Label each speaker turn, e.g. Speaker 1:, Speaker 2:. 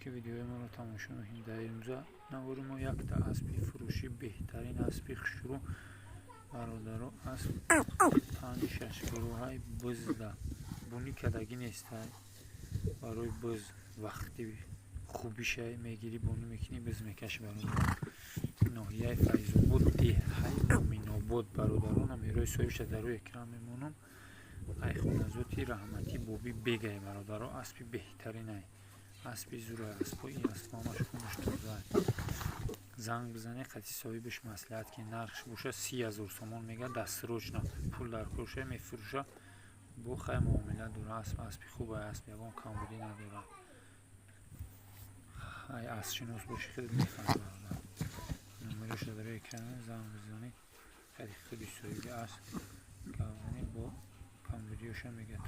Speaker 1: Ки видеои моро тамошо мекунед, дар имрӯза навори мо якта аспи фурӯшӣ, беҳтарин аспи хушрӯ, бародаро. Асп панҷ шашгурӯҳаи бузда, бунӣ кардагӣ нестай. Барои буз вақти хубишай мегирӣ, бунӣ мекунӣ, буз мекашӣ, бародаро. Ноҳияи Файзобод, деҳаи Муминобод, бародаро. Номерои соҳибша дар рӯи экран мемонам. Ай хоназоти раҳматӣ Боби Бегай, бародаро. Аспи беҳтаринай, аспи зурай, аспои аспамаш хунаш тоза. Занг бизанед, қати соҳибаш маслиҳат ки нархш боша 30 000 сомон мега, дастсрочно пул дар кӯша мефурӯша. Бо хай муомила дора. Асп аспи хубай, асп ягон камбудӣ надорад. Ай аспшинос боши, хеле мефаҳми, бародар. Номероша дар рӯи экран, занг бизанед, қати худи соҳиби асп гап занед, бо камбудиёша мегӯяд.